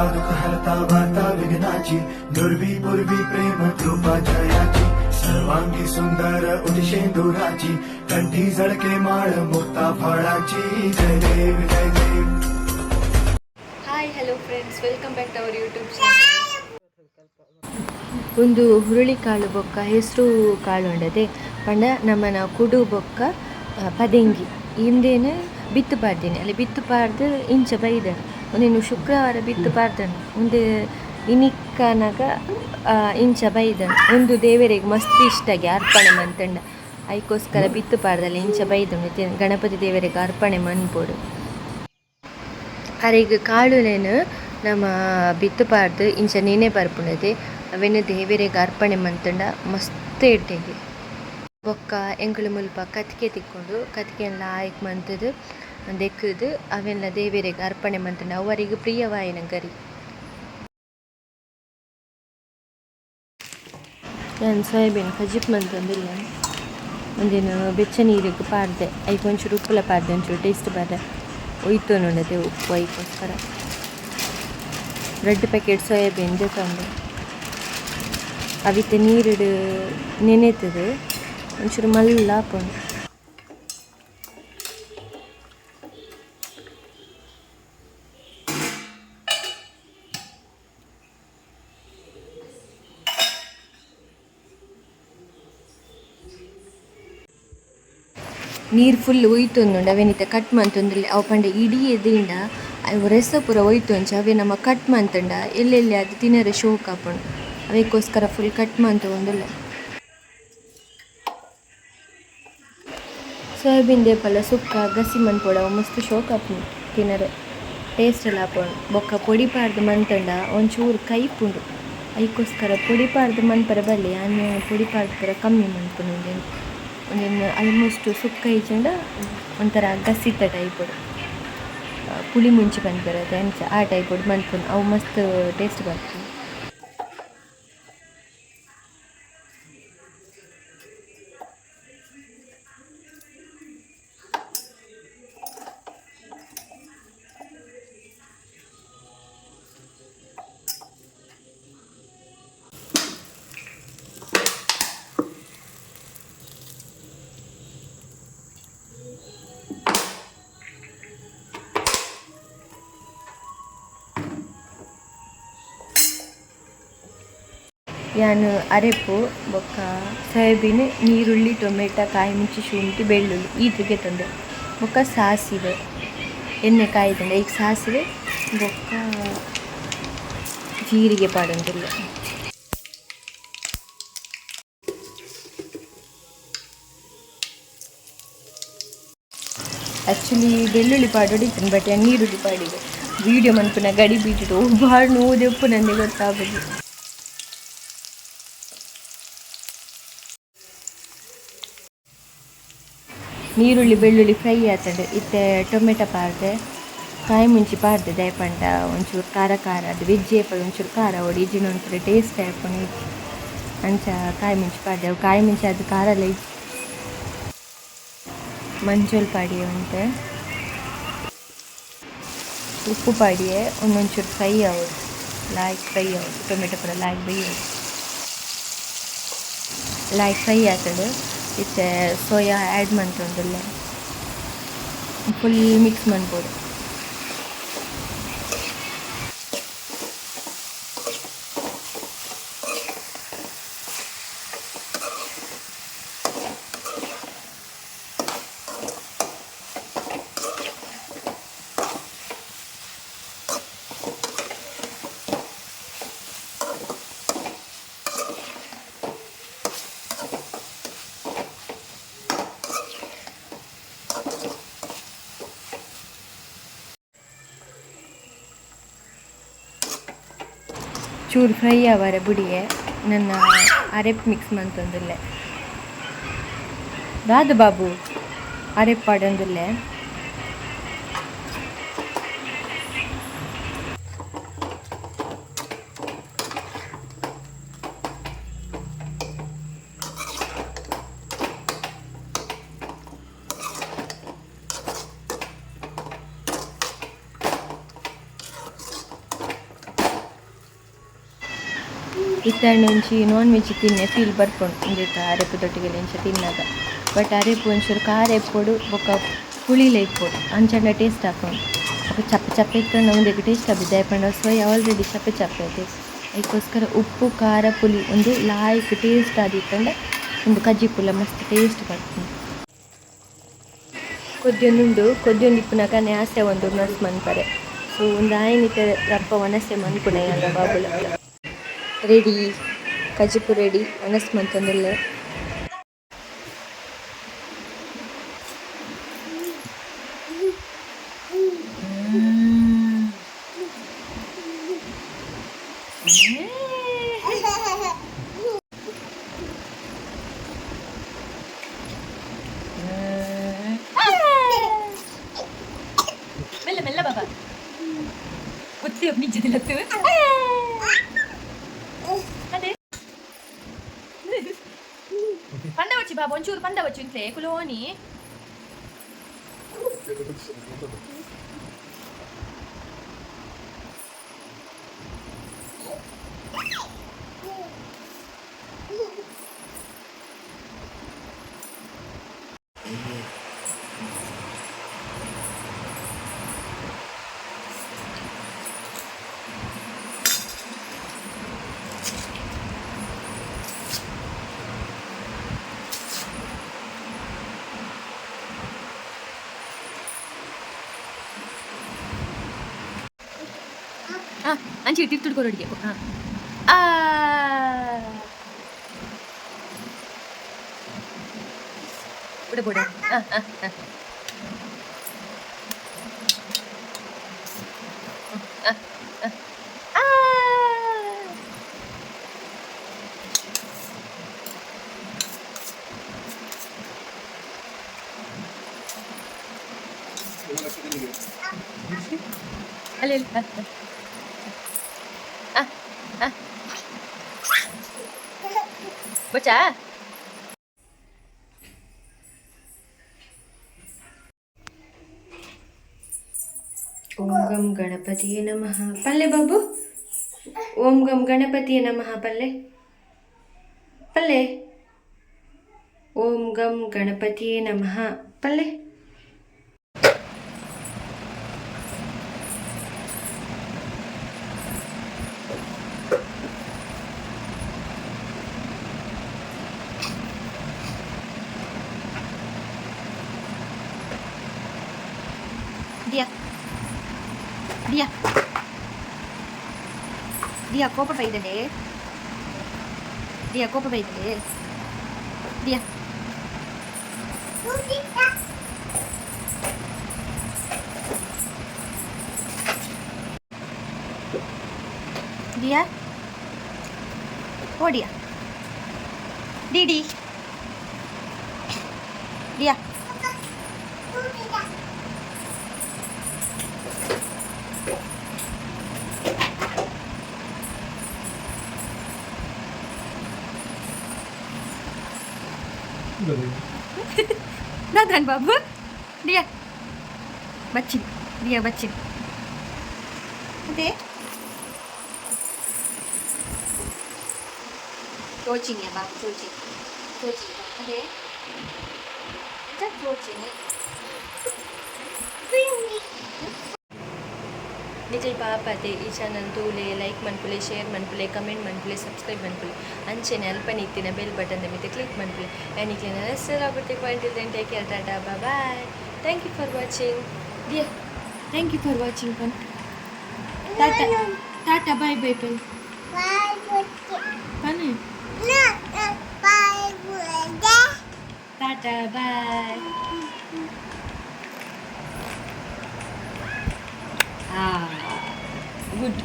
हरता दुःख हरता वार्ता विघ्नाची, नुरवी पुरवी प्रेम कृपा जयाची, सर्वांगी सुंदर उदिशेंदुराची, कंठी झळके माळ मुक्ता फळाची. जय देव जय देव. Hi, hello friends, welcome back to our YouTube channel. ಒಂದು ಹುರುಳಿಕಾಳು ಬೊಕ್ಕ ಹೆಸರು ಕಾಳು ಉಂಡದೆ ಪಂಡ ನಮ್ಮನ ಕುಡು ಬೊಕ್ಕ ಪದೆಂಗಿ ಇಂದೇನು ಬಿತ್ತು ಪಾಡ್ದಿನಿ. ಅಲ್ಲಿ ಬಿತ್ತು ಪಾಡ್ದು ಇಂಚ ಬೈದನು. ಒಂದೇನು ಶುಕ್ರವಾರ ಬಿತ್ತು ಪಾಡ್ದನು. ಒಂದು ಇನಿಕ್ಕನಗ ಇಂಚ ಬೈದನು. ಒಂದು ದೇವರಿಗೆ ಮಸ್ತ್ ಇಷ್ಟಗೆ ಅರ್ಪಣೆ ಮಂತಂಡ ಐಕೋಸ್ಕರ ಬಿತ್ತು ಪಾಡ್ದಲ್ಲಿ ಇಂಚ ಬೈದನು. ಗಣಪತಿ ದೇವರಿಗೆ ಅರ್ಪಣೆ ಮನ್ಪೊಡು. ಅರೆಗ್ ಕಾಳುಲೆನ್ ನಮ ಬಿತ್ತು ಪಾಡ್ದು ಇಂಚ ನೆನೆ ಬರ್ಪುನದೆ. ಅವೆನ್ ದೇವೆರೆಗ್ ಅರ್ಪಣೆ ಮಂತುಂಡ ಮಸ್ತ್ ಎಡ್ಡೆಗೆ. ಬೊಕ್ಕ ಎಂಕುಲು ಮುಲ್ಪ ಕತ್ತಿಗೆ ತಿಕ್ಕುಂಡು. ಕತ್ತಿಗೆನ್ ಲಾಯ್ಕ್ ಮಂತುದು ದೆಕ್ಕುದು ಅವೆನ್ಲ ದೇವೆರೆಗ್ ಅರ್ಪಣೆ ಮಂತುಂಡ ಅವು ಅರೆಗ್ ಪ್ರಿಯವಾಯಿನ ಗರಿ. ಯಾನ್ ಸೋಯಾಬೀನ್ ಕಜಿಪ್ ಮಂತೊಂದುಲ್ಲೆ. ಉಂದೆನ್ ಬೆಚ್ಚ ನೀರುಗ್ ಪಾಡ್ದೆ. ಐಕ್ ಒಂಚೂರು ಉಪ್ಪುಲ ಪಾಡ್ದೆ, ಒಂಚೂರು ಟೇಸ್ಟ್ ಬರ. ಒಯ್ತೊನುಂಡತೆ ಉಪ್ಪು, ಐಕೋಸ್ಕರ ರಡ್ಡ್ ಪ್ಯಾಕೆಟ್ ಸೋಯಾಬೀನ್ ದೆತೊಂಡೆ. ಅವಿತ ನೀರುಡು ನೆನೆತುದು ಒಂಚೂರು ಮಲ್ಲ ಆಪುಂಡು. ನೀರು ಫುಲ್ ಒಯ್ತೊಂದುಂಡು. ಅವೆನ್ ಇತ್ತೆ ಕಟ್ ಮಂತೊಂದುಲ್ಲೆ. ಅವು ಪಂಡ ಇಡೀ ಎದಿಂಡ ಅವು ರೆಸ ಪೂರ ಒಯ್ತೊಂಚಿ. ಅವೆ ನಮ ಕಟ್ ಮಂತುಂಡ ಎಲ್ಲೆಲ್ಲೆ ಅದು ತಿನರೆ ಶೋಕ್ ಆಪುಂಡು. ಅವೆಕೋಸ್ಕರ ಫುಲ್ ಕಟ್ ಮಂತೊಂದುಲ್ಲೆ. ಸೋಯಾಬೀನ್ ದೇಪಲ ಸುಕ್ಕ ಗಸಿ ಮನ್ಪೊಡು. ಅವು ಮಸ್ತ್ ಶೋಕ್ ಆಪುಂಡು ತಿನರೆ, ಟೇಸ್ಟ್ ಲ ಆಪುಂಡು. ಬೊಕ್ಕ ಪೊಡಿ ಪಾಡ್ದ್ ಮಂತುಂಡ ಒಂಚೂರು ಕೈಪುಂಡು. ಐಕೋಸ್ಕರ ಪೊಡಿ ಪಾಡ್ದ್ ಮನ್ಪರೆ ಬಲ್ಲಿ. ಯಾನ್ ಪೊಡಿ ಪಾಡ್ದ್ ಪೂರ ಕಮ್ಮಿ ಮನ್ಪುನು. ಉಂದೆನ್ ಉಂದೆನ್ ಆಲ್ಮೋಸ್ಟ್ ಸುಕ್ಕ ಇಜ್ಜಿಂಡ ಒಂಥರ ಗಸಿತ ಟೈಪ್, ಪುಳಿ ಮುಂಚಿ ಪನ್ಪೆರ್ ಅಂಚ ಆ ಟೈಪ್ ಮನ್ಪುನು. ಅವು ಮಸ್ತ್ ಟೇಸ್ಟ್ ಬರ್ಪುಂಡು. ಯಾನ್ ಅರೆಪು ಬೊಕ್ಕ ಸೋಯಾಬೀನ್, ನೀರುಳ್ಳಿ, ಟೊಮೆಟೊ, ಕಾಯಿ ಮುಂಚಿ, ಶುಂಠಿ, ಬೆಳ್ಳುಳ್ಳಿ ಈತ್ ಗೆತೊಂಡೆ. ಬೊಕ್ಕ ಸಾಸಿವೆ. ಎಣ್ಣೆ ಕಾಯ್ದುಂಡು ಈಗ ಸಾಸಿವೆ ಬೊಕ್ಕ ಜೀರಿಗೆ ಪಾಡೊಂದುಲ್ಲೆ. ಆಕ್ಚುಲಿ ಬೆಳ್ಳುಳ್ಳಿ ಪಾಡೊಡಿತ್ತುಂಡು, ಬಟ್ ಯಾನ್ ನೀರುಳ್ಳಿ ಪಾಡಿದೆ. ವೀಡಿಯೋ ಮನ್ಪುನ ಗಡಿ ಬೀಟಿಡು ಬಾಳ್ ನೋದೆಪ್ಪುನಂದೆ ಗೊತ್ತಾಪುಜಿ. ನೀರುಳ್ಳಿ ಬೆಳ್ಳುಳ್ಳಿ ಫ್ರೈ ಆತಂಡು. ಇತ್ತೆ ಟೊಮೆಟೊ ಪಾಡ್ದೆ, ಕಾಯಿ ಮುಂಚಿ ಪಾಡ್ದೆ. ದಾಯೆ ಪಂಡ ಒಂಚೂರು ಖಾರ ಖಾರ ಅದು ವೆಜ್ ಏಪಲ ಒಂಚೂರು ಖಾರ ಆವೊಡು, ಇಜ್ಜಿಂಡ ಒಂಥರ ಟೇಸ್ಟ್ ಆಪುನ ಇಜ್ಜಿ. ಅಂಚ ಕಾಯಿ ಮುಂಚಿ ಪಾಡ್ದೆ. ಅವು ಕಾಯಿ ಮುಂಚಿ ಅದು ಖಾರಲ ಇಜ್ಜಿ. ಮಂಜೊಲ್ ಪಾಡಿಯೆ ಒಂತೆ, ಉಪ್ಪು ಪಾಡಿಯೆ. ಒಂದೊಂಚೂರು ಫ್ರೈ ಆವೊಡು, ಲಾಯ್ಕ್ ಫ್ರೈ ಆವೊಡು. ಟೊಮೆಟೊ ಪೂರ ಲಾಯ್ಕ್ ಬೇಯೋಡು. ಲಾಯ್ಕ್ ಫ್ರೈ ಆತಂಡು. ಇತ್ತೆ ಸೋಯಾ ಆ್ಯಡ್ ಮಂತೊಂದುಲ್ಲೆ. ಫುಲ್ ಮಿಕ್ಸ್ ಮನ್ಪೊಡು. ಚೂರು ಫ್ರೈ ಆವರೆ ಬುಡಿಯೆ. ನನ್ನ ಅರೆಪ್ ಮಿಕ್ಸ್ ಮಂತೊಂದುಲ್ಲೆ. ದಾದ ಬಾಬು, ಅರೆಪ್ ಪಾಡೊಂದುಲ್ಲೆ. ಇತ್ತಂಡ ಒಂಜಿ ನಾನ್ ವೆಜ್ ತಿನ್ನೆ ಫೀಲ್ ಬರ್ಪುಂಡು ಇಂದೆತ ಅರೆಪು ದೊಟ್ಟಿಗೆ ಇಂಚ ತಿನ್ನಗ. ಬಟ್ ಅರೆಪು ಒಂಚೂರು ಖಾರ ಇಪ್ಪೊಡು ಬೊಕ್ಕ ಪುಳಿಲ ಇಪ್ಪೊಡು ಅಂಚಂಡ ಟೇಸ್ಟ್ ಆಪುಂಡು. ಬೊಕ್ಕ ಚಪ್ಪೆ ಚಪ್ಪೆ ಇತ್ತಂಡ ಉಂದೆಕ್ ಟೇಸ್ಟ್ ಆಪುಜಿ, ದಾಯೆ ಪಂಡ ಸೋಯಾ ಆಲ್ರೆಡಿ ಚಪ್ಪೆ ಚಪ್ಪೆ ಅತೆ. ಐಕೋಸ್ಕರ ಉಪ್ಪು ಖಾರ ಪುಲಿ ಉಂದು ಲಾಯ್ಕ್ ಟೇಸ್ಟ್ ಆದಿತ್ತಂಡ ಉಂದು ಕಜಿಪುಲ ಮಸ್ತ್ ಟೇಸ್ಟ್ ಬರ್ಪುಂಡು. ಕೊದ್ಯೊಂದುಂಡು, ಕೊದ್ಯೊಂದು ಇಪ್ಪುನಗನೆ ಆಸೆ ಒಂದು ಒನಸ್ ಮನ್ಪರೆ. ಸೊ ಉಂದು ಆಯಿನಿತ ರಪ್ಪ ವನಸೆ ಮನ್ಪುನೆ ಯಾನ್ಲ ಬಾಬುಲ. ರೆಡಿ ಕಜಿಪು ರೆಡಿ, ಒನಸ್ ಮಂತೊಂದುಲ್ಲೆ. ಮೆಲ್ಲ ಮೆಲ್ಲ ಬಾಬಾ, ಗೊತ್ತಿ ನಿಜದಿಲ್ಲತ್ತು ಅದೇ ಪಂಡ ವಚ್ಚಿ ಬಾಬಾ, ಒಂಚೂರು ಪಂಡ ವಚ್ಚಿ ಇಂತ್ಲೆ ಕುಲೋನಿ. ಹಾಂ, ಅಂಚಿ ತಿರ್ತು ಕೊರೊಡಿಗೆ. ಹಾಂ, ಆ ಬುಡ ಬುಡ. ಹಾಂ ಹಾಂ ಹಾಂ ಆ. ಅಲ್ಲಿ ಅಲ್ಲಿ. ಹಾಂ ಹಾಂ. ಬಚ್ಚಾ. ಓಂ ಗಂ ಗಣಪತಿಯೇ ನಮಃ ಪಲ್ಲೆ ಬಾಬು. ಓಂ ಗಂ ಗಣಪತಿಯೇ ನಮಃ ಪಲ್ಲೆ ಪಲ್ಲೆ. ಓಂ ಗಂ ಗಣಪತಿಯೇ ನಮಃ ಪಲ್ಲೆ. ದಿಯಾ ದಿಯಾ ದಿಯಾ, ಕೋಪ ಬೈದಂಡೆ ದಿಯಾ, ಕೋಪ ಬೈದಂಡೆ ದಿಯಾ. ದಿಯಾ ಓಡಿಯಾ ಡಿಡಿ ದಿಯಾ. ದಾದಾನ್ ಬಾಬು? ದಿಯಾ ಬಚ್ಚಿನ್, ದಿಯಾ ಬಚ್ಚಿನ್ ಅದೇ ತೋಚಿನಿ ಬಾಬು, ತೋಚಿನಿ ತೋಚಿನಿ ಅದೇ ತೋಚಿನಿ. ನಿಕಲ್ ಪಾಪತೆ ಈ ಚಾನಲ್ ತೂಲೆ, ಲೈಕ್ ಮನ್ಪುಲೆ, ಶೇರ್ ಮನ್ಪುಲೆ, ಕಮೆಂಟ್ ಮನ್ಪುಲೆ, ಸಬ್ಸ್ಕ್ರೈಬ್ ಮನ್ಪುಲೆ. ಅಂಚೆನೆ ಅಲ್ಪನೆ ಇತ್ತಿನ ಬೆಲ್ ಬಟನ್ ಮಿತ್ತ ಕ್ಲಿಕ್ ಮನ್ಪುಲೆ. ನಿಕ್ಲೆನ ಹೆಸರು ಆಗುತ್ತೆ. Until then, take care, tata, bye. Thank you for watching Diya. Thank you for watching ಪನ್. ಟಾಟಾ ಟಾಟಾ ಬಾಯ್ ಬಾಯ್ ಪನ್ ಪನ್. Tata bye. Ah, good.